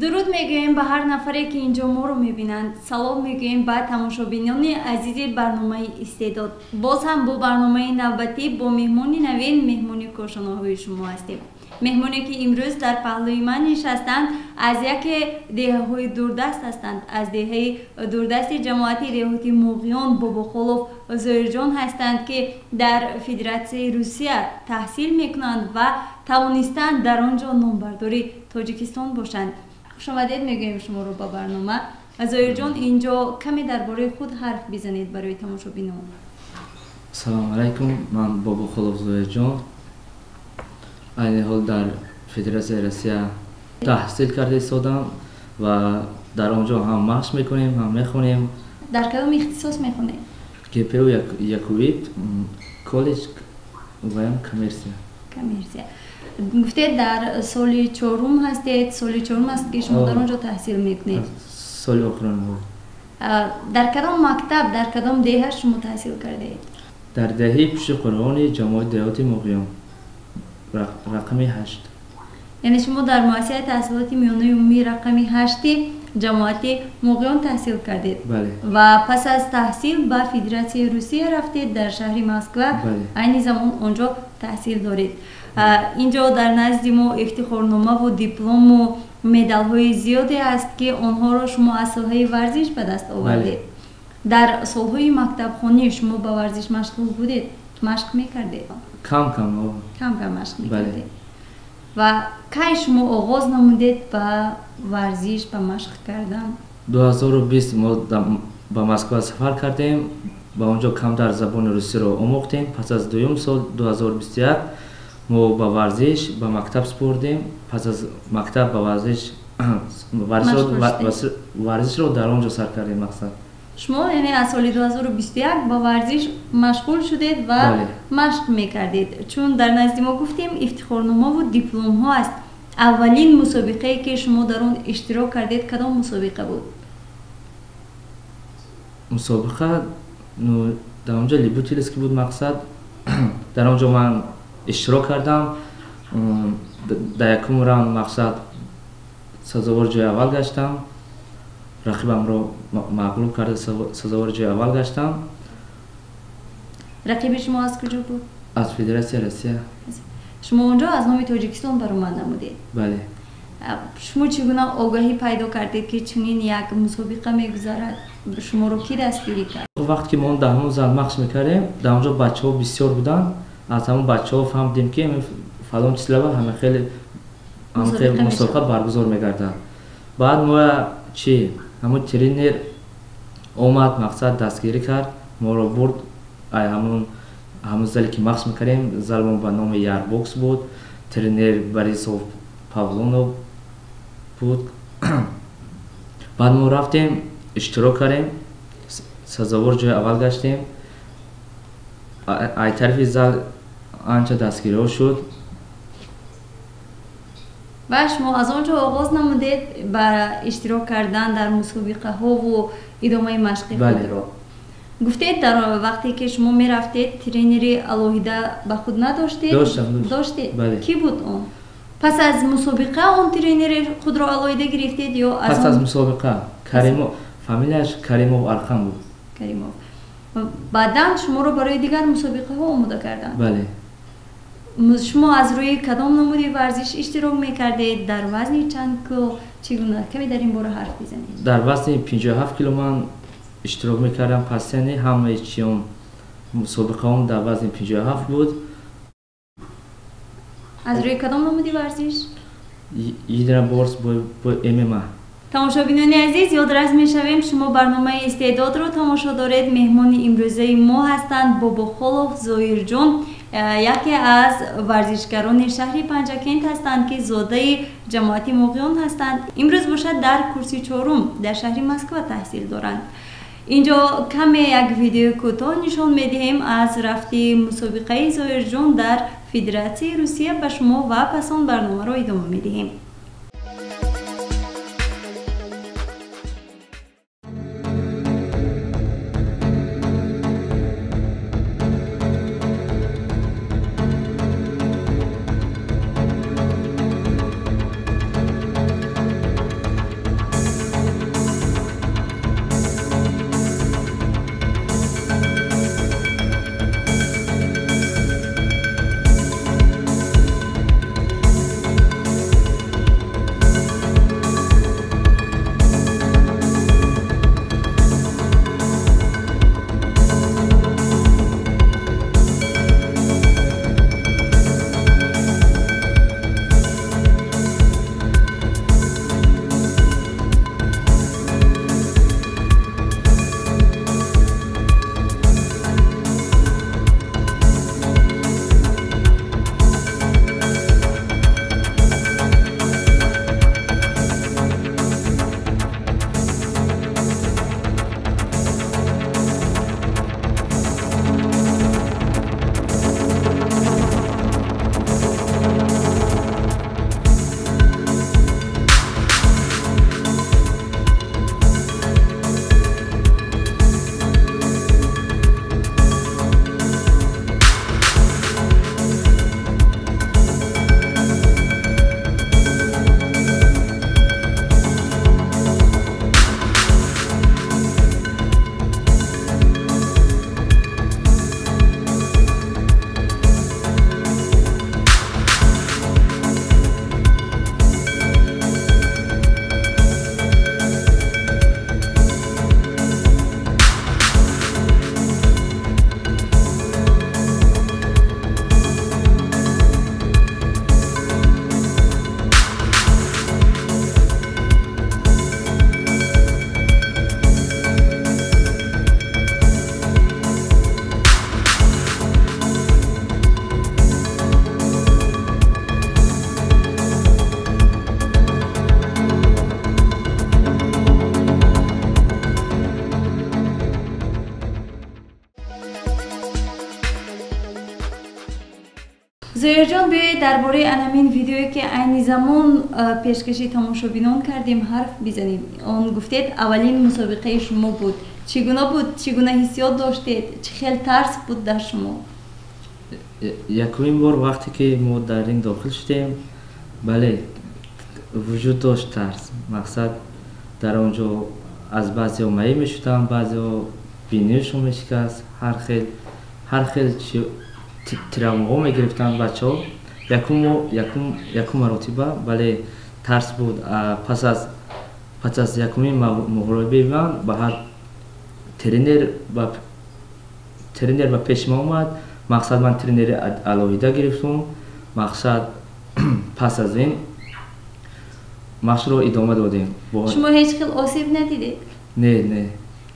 Дуруд мегӯем ба ҳар нафаре, ки инҷо моро мебинанд. Салом мегӯем ба тамошобинони азизи барномаи «Истеъдод». Боз ҳам бо барномаи навбатӣ, бо меҳмони навин, меҳмони кошонаҳои шумо ҳастем. Меҳмоне, ки имрӯз дар паҳлӯи ман нишастанд, аз яке деҳаҳои дурдаст ҳастанд, аз деҳаи дурдасти ҷамоати деҳоти Муғиён Бобохолов Зоирҷон ҳастанд, ки дар Федератсияи Русия таҳсил мекунанд ва тавонистанд дар он ҷо номбардори Тоҷикистон бошанд. Хушомадед мегӯем шуморо ба барнома. Зоирҷон, инҷо каме дар бораи худ ҳарф бизанед барои тамошобинон. Салому алайкум, ман Бобохолов Зоирҷон, айни ҳол дар Федератсияи Россия таҳсил карда истодам ва дар он ҷо ҳам машқ мекунем, ҳам мехонем. Дар кадом ихтисос мехонед? ГПУ ЯКУИТ, коллеҷ ваям коммерсия. Коммерсия. Гуфтед, дар соли чорум ҳастед. Соли чорум аст, ки шумо дар он ҷо таҳсил мекунед? Соли охирон. Дар кадом мактаб, дар кадом деҳа шумо таҳсил кардаед? Дар деҳаи Пушти Қурғони ҷамоати деҳоти Муғиён, рақами 8. Яъне шумо дар муассисаи таҳсилоти миёнаи умумии рақами 8-и ҷамоати Муғиён таҳсил кардед? Бале. Ва пас аз таҳсил ба Федератсияи Русия рафтед, дар шаҳри Москва. Айни замон он ҷо таҳсил доред. Инҷо дар назди мо ифтихорномаву диплому медалҳои зиёде аст, ки онҳоро шумо аз соҳаи варзиш ба даст овардед. Дар солҳои мактабхонӣ шумо ба варзиш машғул будед, машқ мекардед? Кам кам. Кам кам машқ мекардед. Ва кай шумо оғоз намудед ба варзиш, ба машқ кардан? 2020 мо ба Москва сафар кардем, ба он ҷо камтар забони русиро омӯхтем. Пас аз дуюм сол, 2021, мо ба варзиш ба мактаб супурдем. Пас аз мактаб ба варзиш, варзишро дар он ҷо сар кардем, мақсад. Шумо яъне аз соли 2021 ба варзиш машғул шудед ва машқ мекардед. Чун дар назди мо, гуфтем, ифтихорномаву дипломҳо аст, аввалин мусобиқае, ки шумо дар он иштирок кардед, кадом мусобиқа буд? Мусобиқа дар он ҷо любительский буд, мақсад. Дар он ҷо ман иштирок кардам, дар якум раунд, мақсад, сазовори ҷои аввал гаштам. Рақибамро мағлуб карда, сазовори ҷои аввал гаштам. Рақиби шумо аз куҷо буд? Аз Федератсияи Россия. Шумо он ҷо аз номи Тоҷикистон баромад намудед? Бале. Шумо чӣ гуна огаҳӣ пайдо кардед, ки чунин як мусобиқа мегузарад? Шуморо кӣ дастгирӣ кард? Вақте ки мо дар ҳамон зал машқ мекардем, дар он ҷо бачаҳо бисёр буданд. Аз ҳамон бачаҳо фаҳмидем, ки фалон число ва ҳама хеле мусобиқа баргузор мегардад. Баъд мо чи, ҳамон тренер омад, мақсад, дастгирӣ кард, моро бурд ай ҳамон зале, ки машқ мекардем. Залмон ба номи Ярбокс буд, тренер Борисов Павлонов буд. Баъд мо рафтем, иштирок кардем, сазовор ҷои аввал гаштем. Ай тарафи зал анча дастгириҳо шуд. Ва шумо аз он ҷо оғоз намудед ба иштирок кардан дар мусобиқаҳову идомаи машқи худро. Гуфтед, дар вақте ки шумо мерафтед, тренери алоҳида ба худ надоштед? Доштед? Кӣ буд он? Пас аз мусобиқа он тренери худро алоҳида гирифтед ё пас аз мусобиқа? Каримов, фамилияш Каримов Архам буд. Каримов. Баъдан шуморо барои дигар мусобиқаҳо омода карданд? Бале. Шумо аз рӯи кадом намуди варзиш иштирок мекардед, дар вазни чанд кило, чӣ гуна? Каме дар ин бора ҳарф бизанед. Дар вазни 57 кило ман иштирок мекардам. Пасяни ҳамаи чиём, мусобиқаом дар вазни 57 буд. Аз рӯи кадом намуди варзиш? Единоборство, бо ММА. Тамошобинони азиз, ёдрас мешавем, шумо барномаи истеъдодро тамошо доред. Меҳмони имрӯзаи мо ҳастанд Бобохолов Зоирҷон, яке аз варзишгарони шаҳри Панҷакент ҳастанд, ки зодаи ҷамоати Муғиён ҳастанд. Имрӯз бошад дар курси чорум дар шаҳри Москва таҳсил доранд. Инҷо каме як видеои кӯтоҳ нишон медиҳем аз рафти мусобиқаи Зоирҷон дар Федератсияи Русия ба шумо ва пас он барномаро идома медиҳем. Зоирҷон, биёед дар бораи анамин видеое, ки айни замон пешкаши тамошобинон кардем, ҳарф бизанем. Он гуфтед, аввалин мусобиқаи шумо буд. Чӣ гуна буд? Чӣ гуна ҳиссиёт доштед? Чӣ хел тарс буд дар шумо? Якумин бор вақте ки мо дар ин дохил шудем, бале, вуҷуд дошт тарс. Мақсад, дар он ҷо аз баъзеҳо маъиб мешуданд, баъзеҳо бинишон мешикаст, ҳар хел травмаҳо мегирифтанд бачаҳо. Якум маротиба, бале, тарс буд. Пас аз якумин муҳорибаи ман ба ҳар тренер ба пеши ман омад. Мақсад, ман тренери алоҳида гирифтум. Мақсад, пас аз ин машқро идома додем. Шумо ҳеҷ хел осеб надидед? Не, не.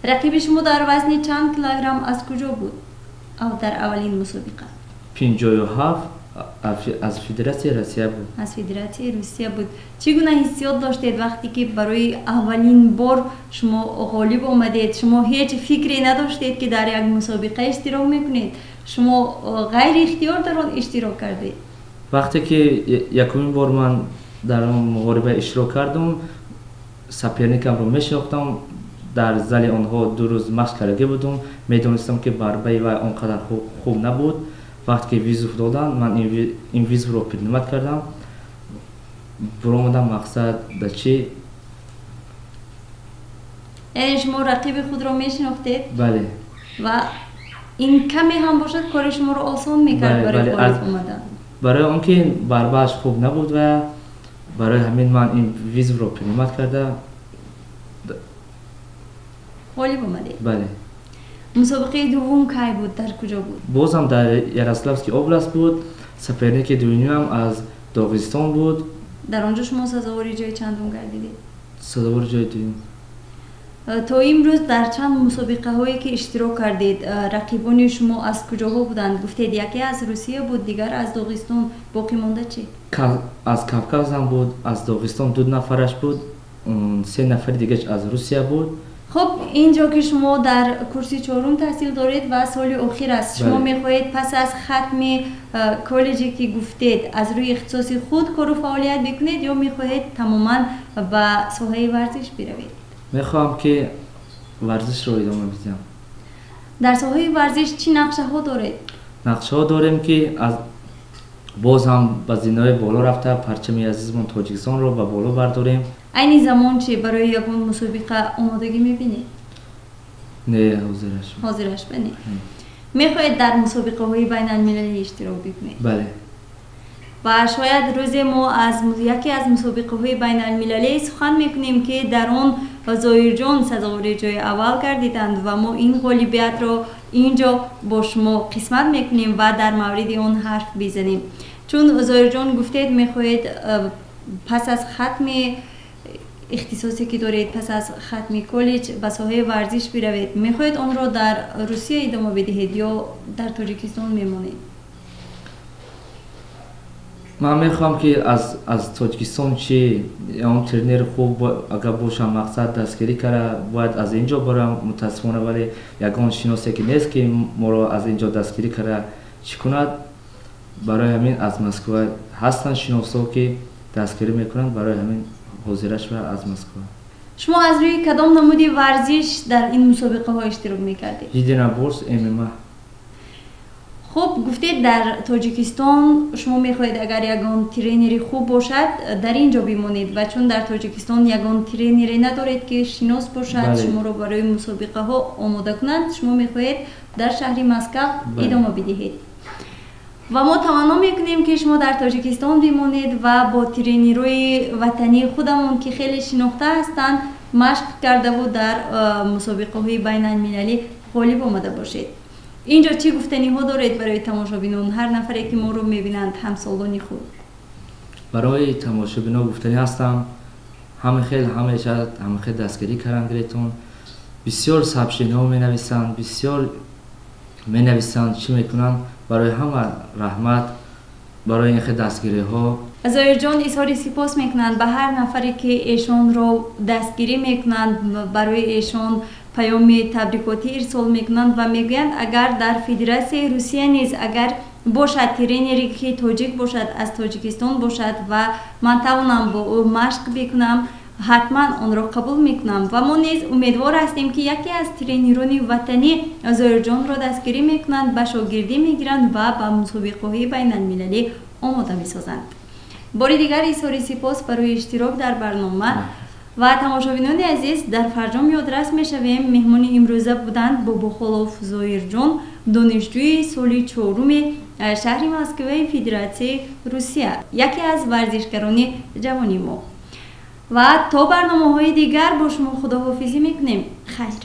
Рақиби шумо дар вазни чанд килограмм аз куҷо буд дар аввалин мусобиқа? 57, аз Федератсияи Россия буд. Аз Федератсияи Русия буд. Чӣ гуна ҳиссиёт доштед вақте ки барои аввалин бор шумо ғолиб омадед? Шумо ҳеҷ фикре надоштед, ки дар як мусобиқа иштирок мекунед. Шумо ғайриихтиёр дар он иштирок кардед. Вақте ки якумин бор ман дар он муҳориба иштирок кардам, соперникамро мешинохтам. Дар зали онҳо 2 рӯз машқ кардагӣ будум. Медонистам, ки барбаи вай он қадар хуб набуд. Вақте ки вызов доданд, ман ин вызовро принимать кардам. Буромадам, мақсад да чӣ? Яъне шумо рақиби худро мешинохтед? Бале. Ва ин каме ҳам бошад, кори шуморо осон мекард барои ғолиб омадан. Барои он ки барбааш хуб набуд ва барои ҳамин ман ин вызовро принимать карда ғолиб омадед. Бале. Мусобиқаи дуввум кай буд, дар куҷо буд? Бозам дар Ярославский област буд. Соперники дуюмам аз Доғистон буд. Дар он ҷо шумо сазовори ҷои чандум гардидед? Сазовори ҷои дуюм. То имрӯз дар чанд мусобиқаҳое ки иштирок кардед, рақибони шумо аз куҷоҳо буданд? Гуфтед, яке аз Русия буд, дигар аз Доғистон, боқӣ монда чӣ? Аз Кавказам буд, аз Доғистон 2 нафараш буд, 3 нафари дигараш аз Русия буд. Хуб, ин ҷо ки шумо дар курси чорум таҳсил доред ва соли охир аст, шумо мехоҳед пас аз хатми коллеҷе ки гуфтед аз рӯи ихтисоси худ кору фаъолият бикунед ё мехоҳед тамоман ба соҳаи варзиш биравед? Мехоҳам ки варзишро идома бидиҳам. Дар соҳаи варзиш чӣ нақшаҳо доред? Нақшаҳо дорем ки боз ҳам ба зинаҳои боло рафта парчами азизмон Тоҷикистонро ба боло бардорем. Айни замон чӣ барои ягон мусобиқа омодагӣ мебинед? Не, ҳозираш. Ҳозираш не. Мехоҳед дар мусобиқаҳои байналмилалӣ иштирок бикунед? Бале. Ва шояд рӯзе мо аз яке аз мусобиқаҳои байналмилалӣ сухан мекунем, ки дар он Зоирҷон сазовори ҷои аввал гардиданд ва мо ин ғолибиятро ин ҷо бо шумо қисмат мекунем ва дар мавриди он ҳарф бизанем. Чун Зоирҷон гуфтед, мехоҳед пас аз хатми ихтисосе ки доред, пас аз хатми коллеҷ ба соҳаи варзиш биравед, мехоҳед онро дар Русия идома бидиҳед ё дар Тоҷикистон мемонед? Ман мехоҳам ки аз Тоҷикистон чи он тренери хуб агар бошам, мақсад дастгирӣ кара, бояд аз ин ҷо барам. Мутаассифона, вале ягон шиносе ки нест, ки моро аз ин ҷо дастгирӣ кара, чӣ кунад. Барои ҳамин аз Москва ҳастанд шиносҳо, ки дастгирӣ мекунанд, барои ҳамин ҳозираш ва аз Москва. Шумо аз рӯи кадом намуди варзиш дар ин мусобиқаҳо иштирок мекардед? Единоборств, ММА. Хуб, гуфтед, дар Тоҷикистон шумо мехоҳед, агар ягон тренери хуб бошад, дар ин ҷо бимонед, ва чун дар Тоҷикистон ягон тренере надоред, ки шинос бошад, шуморо барои мусобиқаҳо омода кунанд, шумо мехоҳед дар шаҳри Москав идома бидиҳед. Ва мо таманно мекунем, ки шумо дар Тоҷикистон бимонед ва бо тренерои ватании худамон, ки хеле шинохта ҳастанд, машқ кардаву дар мусобиқаҳои байналмилалӣ ғолиб омада бошед. Ин ҷо чӣ гуфтаниҳо доред барои тамошобинон, ҳар нафаре ки моро мебинанд, ҳамсолони худ? Барои тамошобинон гуфтанӣ ҳастам, ҳама хел ҳамеша ҳама хел дастгирӣ каранд гиретон. Бисёр сообщениҳо менависанд, бисёр менависанд, чӣ мекунанд. Барои ҳама раҳмат барои ин хел дастгириҳо. Зоирҷон изҳори сипос мекунанд ба ҳар нафаре, ки эшонро дастгирӣ мекунанд, барои эшон паёми табрикотӣ ирсол мекунанд ва мегӯянд, агар дар Федератсияи Русия низ агар бошад тренере, ки тоҷик бошад, аз Тоҷикистон бошад ва ман тавонам бо ӯ машқ бикунам, ҳатман онро қабул мекунам. Ва мо низ умедвор ҳастем, ки яке аз тренерони ватанӣ Зоирҷонро дастгирӣ мекунанд, ба шогирдӣ мегиранд ва ба мусобиқаҳои байналмилалӣ омода месозанд. Бори дигар изҳори сипос барои иштирок дар барнома. Ва тамошобинони азиз, дар фарҷом ёдрас мешавем, меҳмони имрӯза буданд Бобохолов Зоирҷон, донишҷӯи соли чоруми шаҳри Москваи Федератсияи Русия, яке аз варзишгарони ҷавони мо. Ва то барномаҳои дигар бо шумо худоҳофизӣ мекунем. Хайр.